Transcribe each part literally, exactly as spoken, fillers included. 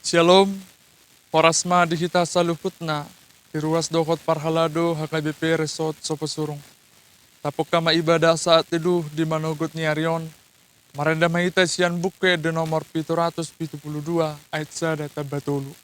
Syalom. Horas ma di hita saluhutna, di ruas dohot parhalado H K B P Resort Soposurung. Tapungka ma ibadah saat teduh di manogot ni ari on. Marende ma hita sian Buku Ende nomor pitu ratus pitu pulu dua, ayat sada tamba tolu.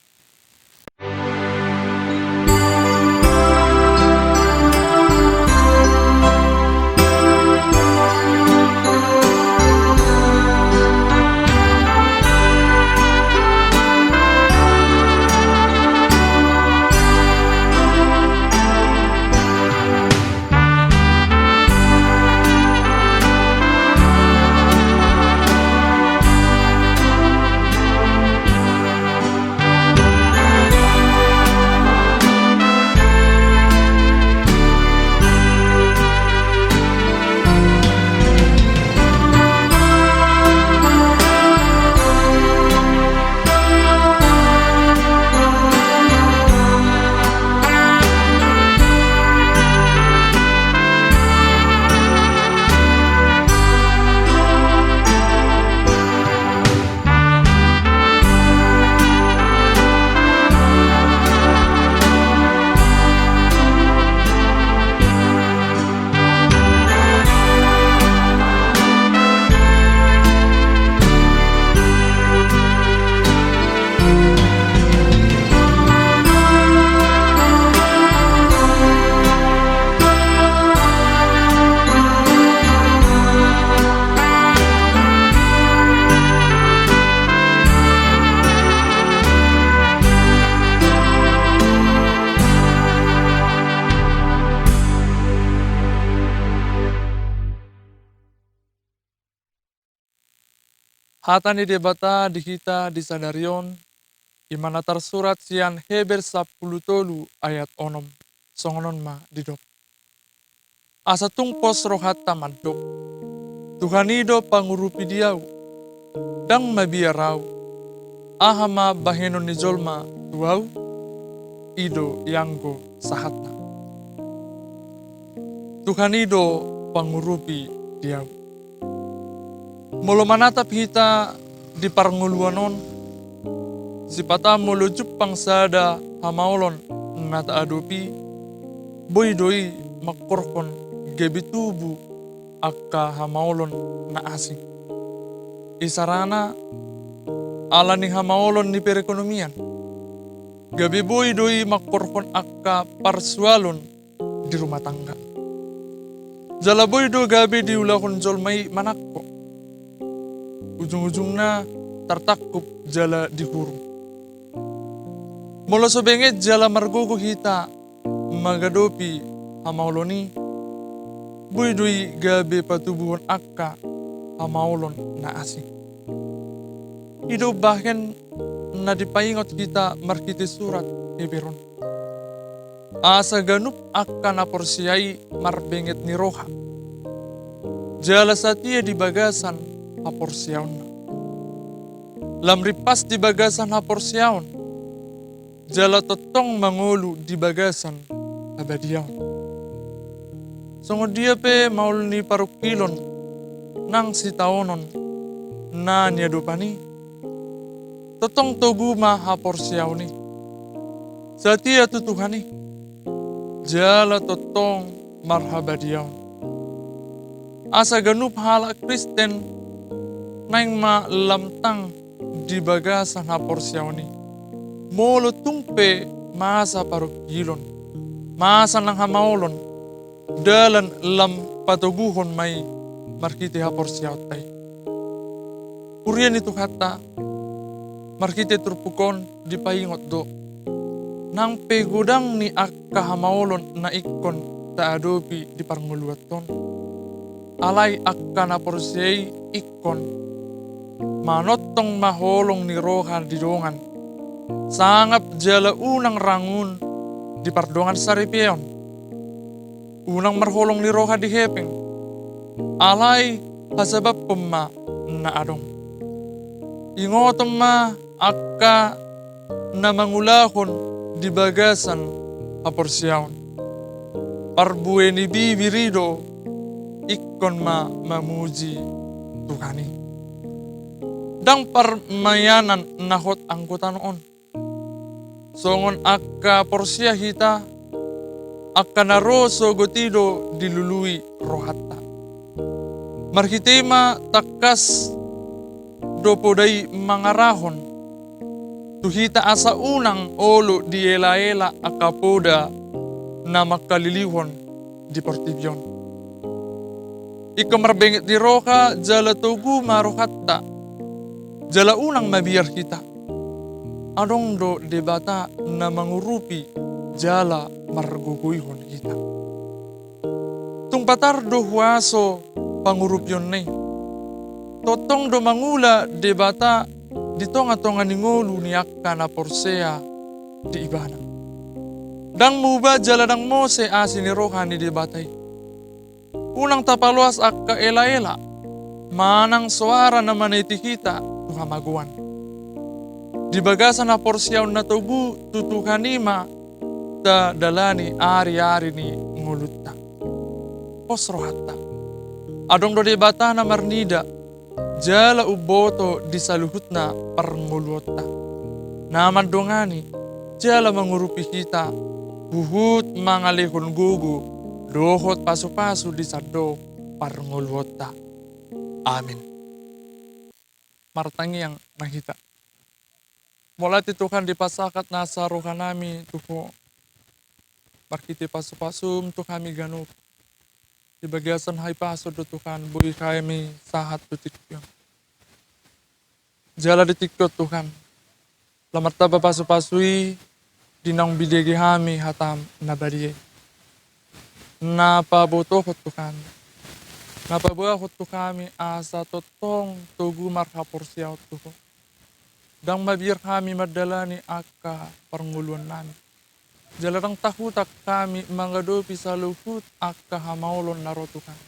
Hata ni Debata di hita di sadari on, i ma na tarsurat sian Heber sampulu tolu ayat onom, songon on ma didok. Asa tung pos rohanta mandok: Tuhan i do pangurupi di ahu, ndang mabiar ahu. Aha ma bahenon ni jolma tu ahu? I do ianggo sahatna. Tuhan i do pangurupi di ahu. Molo manatap hita di parngoluan on, sipata molo jumpang sada hamaolon na taadopi, boi do i mangkorhon gabe tubu angka hamaolon na asing. Isarana, ala ni hamaolon ni perekonomian, gabe boi do i mangkorhon angka parsualon di rumah tangga. Jala boi do gabe diulahon jolma i manangko. Ujung-ujungna tartangkup jala dihurung. Molo so benget jala margogo hita mangadopi hamaolon i, boi do i gabe patubuhon angka hamaolon na asing. I do bahen na dipaingot hita marhite surat Heber on. Asa ganup angka na porsea i marbenget ni roha, jala satia di bagasan haporseaonna. Lam rimpas di bagasan haporseaon, jala tongtong mangolu di bagasan habadiaon. Songon dia pe maol ni parungkilon nang sitaonon na niadopan i, tongtong togu ma haporseaon i, satia tu Tuhan i, jala tongtong marhabadiaon. Asa ganup halak Kristen naeng ma lam tang di bagasan haporseaon i. Molo tung pe masa parungkilon, masa nang hamaolon, dalan lam patoguhon ma i marhite haporseaonta i. Huria ni Tuhanta, marhite turpuk on dipaingot do, nang pe godang ni angka hamaolon na ingkon taadopi di parngoluanta on, alai angka na porsea i ingkon manongtong ma holong ni roha di dongan, sangap jala unang rangun di pardongan saripeon. Unang marholong ni roha di hepeng, alai hasabamhon ma na adong. Ingoton ma angka na mangulahon di bagasan haporseaon. Parbue ni bibir i do ingkon ma mamuji Tuhan i. Ndang parmaenan na hot angkutan on. Songon angka porsea hita, angka na ro sogot i do dilului rohanta. Marhite i ma tangkas do poda i mangarahon tu hita asa unang olo dielaela angka poda na mangkalilihon di portibi on. Ingkon marbenget ni roha jala togu ma rohanta, jala unang mabiar hita. Adong do Debata na mangurupi jala margogoihon hita. Tung patar do huaso pangurupionna i. Tongtong do mangula Debata di tongatonga ni ngolu ni angka na porsea di Ibana. Ndang muba jala ndang mose asi ni roha ni Debata i. Unang tapaloas angka elaela manang soara na manaiti hita tu hamagoan. Di bagasan haporseaon na togu tu Tuhan i ma tadalani ariari ni ngolunta. Pos rohanta. Adong do Debata na marnida jala umboto di saluhutna parngoluonta, na mandongani jala mangurupi hita huhut mangalehon gogo dohot pasupasu di sandok parngoluonta. Amin. Martangiang ma hita. Mauliate Tuhan di pasahat nasa rohanami tu Ho. Marhite pasupasum tu hami ganup, di bagasan hahipason do Tuhan boi hami sahat tu tingki on. Jala di tingki on Tuhan, lam martamba pasupasu i di naung bidege hami hatam na badia i. Na pabotohon tu hami, na paboahon tu hami asa tongtong togu marhaporseaon tu Ho. Ndang mabiar hami mandalani angka parngoluonnami. Jala ndang tahutak hami mangadopi saluhut angka hamaolon na ro tu hami.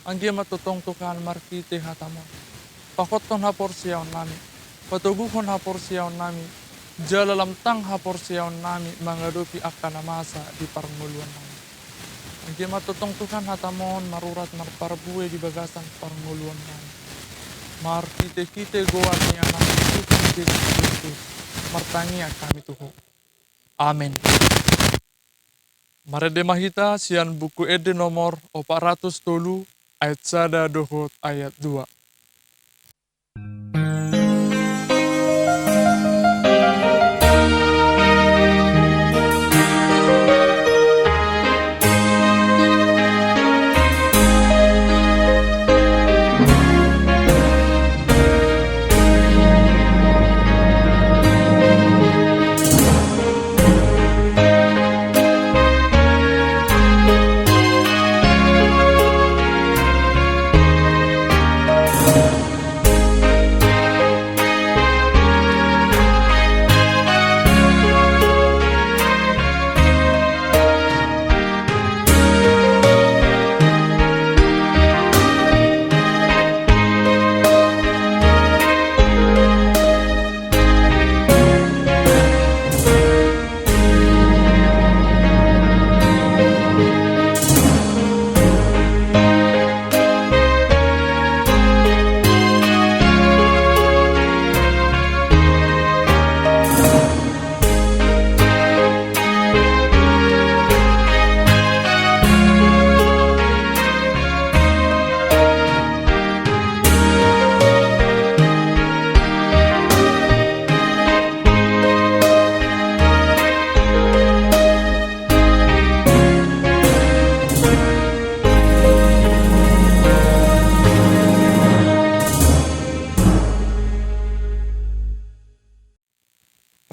Anggiat ma tongtong Tuhan marhite hataMon, pahothon haporseaonnami, patoguhon haporseaonnami, jala lam tang haporseaonnami mangadopi angka na masa di parngoluonnami. Anggiat ma tongtong Tuhan hataMon marurat marparbue di bagasan parngoluonnami. Marhitehite goar ni AnakMu Tuhan Jesus Kristus, martangiang hami tu Ho. Amen. Marende ma hita sian Buku Ende nomor opat ratus tolu, ayat sada dohot ayat dua.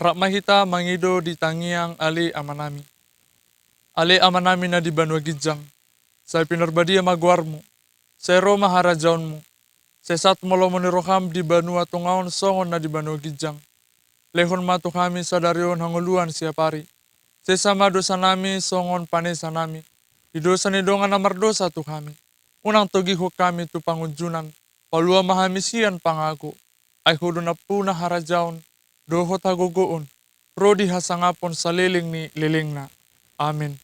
Rap ma hita mangido di tangiang Ale Amanami. Ale Amanami na di banua ginjang, sai pinarbadia ma goarMu, sai ro ma harajaonMu, sai saut ma lomo ni rohaM di banua tonga on songon na di banua ginjang. Lehon ma tu hami sadari on hangoluan siapari. Sesa ma dosanami songon panesanami di dosa ni dongan na mardosa tu hami. Unang togihon hami tu pangunjunan, palua ma hami sian pangago. Ai Ho do nampuna harajaon, dohot hagogoon, ro di hasangapon saleleng ni lelengna. Amen.